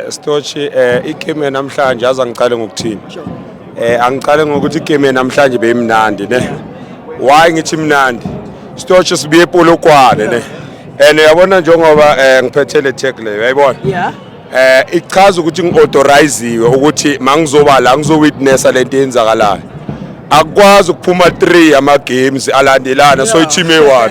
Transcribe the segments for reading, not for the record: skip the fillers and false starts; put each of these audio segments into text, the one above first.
Stochi, igame namhlanje, aza ngiqale ngokuthini? Angiqale ngokuthi igame namhlanje beyimnandi, ne. Why ngithi imnandi? Stochi, sibuye ePolokwane, ne. And uyabona njengoba ngiphethe le tag le, uyayibona? Yeah. Ichaza ukuthi ngiauthoriziwe ukuthi mangizoba la ngizowitnessa lento eyenzakalayo. Akukwazi ukuphuma 3 ama games alandelana so i-team eyi-1,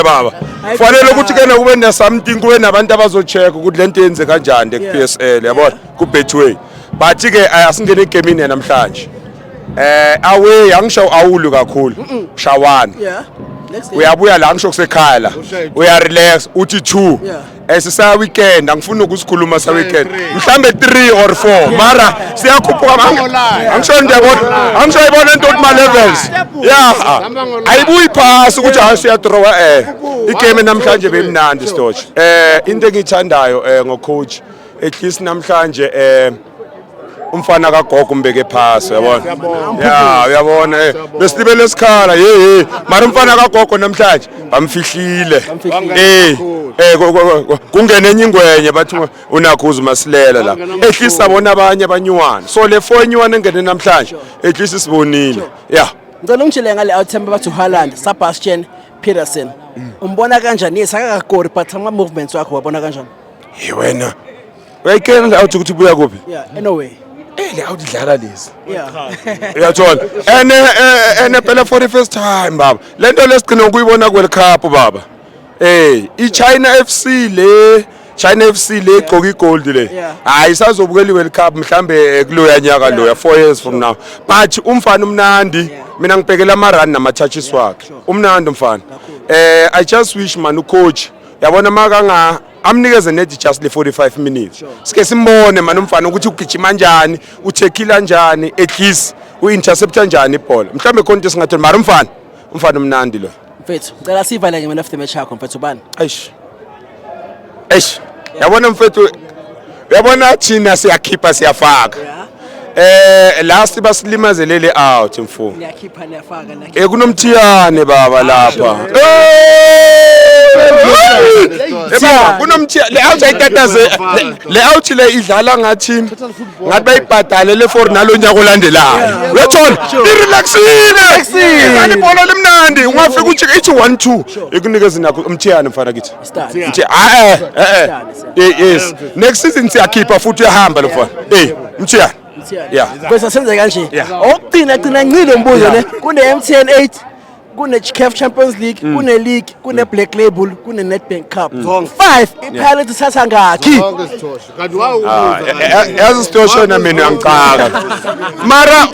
baba. Fanele ukuthi kena kube ne something, kube nabantu abazocheck ukuthi lento yenze kanjani ku PSL, yabona, ku Betway. But ke asingene egamini namhlanje. Away angisho awulu kakhulu. Shawana. Yeah. Next day. Uyabuya la, ngisho kusekhaya la. Uya relax uthi 2. Sisaya weekend, angifuni ukusikhuluma sa weekend. Mhlambe 3 or 4, mara siyakhuphuka angisho ndiyabona, angisho ibona into ukuthi ma levels. Yeah. Ayibuyi phasi ukuthi hayi siyadrawa. Igame namhlanje bemnandi, Stoch. Into engiyithandayo ngo coach, at least namhlanje umfana kagogo umbeke phasi, uyabona? Ya, uyabona, besilibele esikhala, hey hey, mara umfana kagogo namhlanje bamfihlile. Kungene enye ingwenye, bathi unakhuza uMasilela la. At least sabona abanye abanyuwana, so le four enyuwana engene namhlanje, at least sibonile, yeah. Ngicela ungitshele ngale outie bathi uHaaland, Sebastian Peterson. Umbona kanjani? Yes, akakakori, but ama movements wakho wabona kanjani? Hey wena, uyayikena le out ukuthi ibuya kuphi? Yeah, anyway. Le out idlala lezi. Uyathola, ene phela for the first time, baba, lento lesigcina ukuyibona ku World Cup, baba, iChina FC le, China FC le igqoka igold le. Hayi, sazobukela iWorld Cup mhlambe kuloya nyaka loya, 4 years from now, but umfana umnandi. Mina ngibhekela ama run nama touches wakhe. Umnandi umfana. I just wish man ucoach, yabona, makanga amnikeze net just le 45 minutes, sike simbone man umfana ukuthi ugijima kanjani, uthekila kanjani, at least uintercepta kanjani ibhola. Mhlambe khona into esingatholi, mara umfana umnandi lo. Mfethu, ngicela sivale nge-man of the match yakho, mfethu, ubani? Eish eish, yabona mfethu, uyabona thina siyakhipha siyafaka. Last basilimazelele out, mfo. Niyakhipha niyafaka, niyakhipha. Kunomthiyane baba lapha. Baba, kunomthiyane, le out ayitataze, le out le idlala ngathi bayibhadale le for nalo nyaka olandelayo. Uyathola? Irelaxile. Idlala ibhola limnandi. Ungafika uthi ithi 1 2. Ikunikeza nakho umthiyane, mfana kithi. Star. Nje ah. Yes. Next season siyakhipha futhi, uyahamba lo mfana. Mthiyane. Yeah. Bese senze kanje. Okugcina gcina ncile umbuzo ne kune MTN 8, kune CAF Champions League, kune League, kune Black Label, kune Nedbank Cup. 5, iPirates ithatha ngakhi? Zonke zithoshe kanti wawubuza. Yazi sitoshona, mina uyangicaka, mara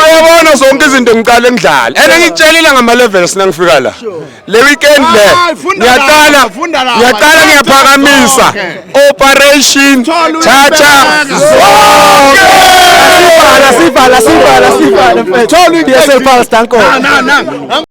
uyabona zonke izinto ngiqale ngidlala and ngikutshelile ngama levels nangifika la le weekend le. Hayi, funda Ngiyaqala. lapha, funda lapha. Ngiyaqala ngiyaphakamisa Zonke. Operation Thola thatha uyibeka. zonke. Sivala, sivala, sivala, sivala, mfethu. Thola PSL Pulse, danko. Na na na.